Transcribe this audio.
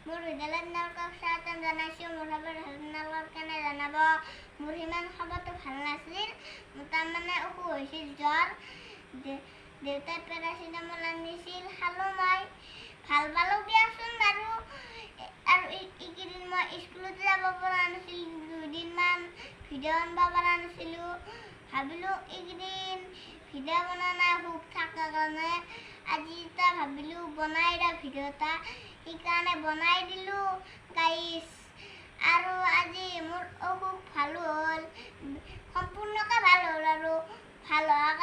মোৰ ভিডিঅ'লৈ আপোনালোকক স্বাগতম জনাইছোঁ। মোৰ খবৰ আপোনালোকৰ কেনে জনাব। মোৰ সিমান খবৰটো ভাল নাছিল, মোৰ তাৰমানে অসুখ হৈছিল, জ্বৰ। দেউতাই পেৰাচিটামল আনিছিল, খালোঁ, মই ভাল পালোঁ দিয়াচোন বাৰু। আৰু এইকেইদিন মই স্কুলতো যাব পৰা নাছিলোঁ, দুদিনমান ভিডিঅ' আনিব পৰা নাছিলোঁ। ভাবিলোঁ এইকেইদিন ভিডিঅ' বনোৱা নাই অসুখ থকাৰ কাৰণে, আজি এটা ভাবিলোঁ বনাই দিওঁ ভিডিঅ' এটা, সেইকাৰণে বনাই দিলোঁ গাইছ। আৰু আজি মোৰ অসুখ ভালো হ'ল, সম্পূৰ্ণকৈ ভাল হ'ল। আৰু ভাল হোৱাৰ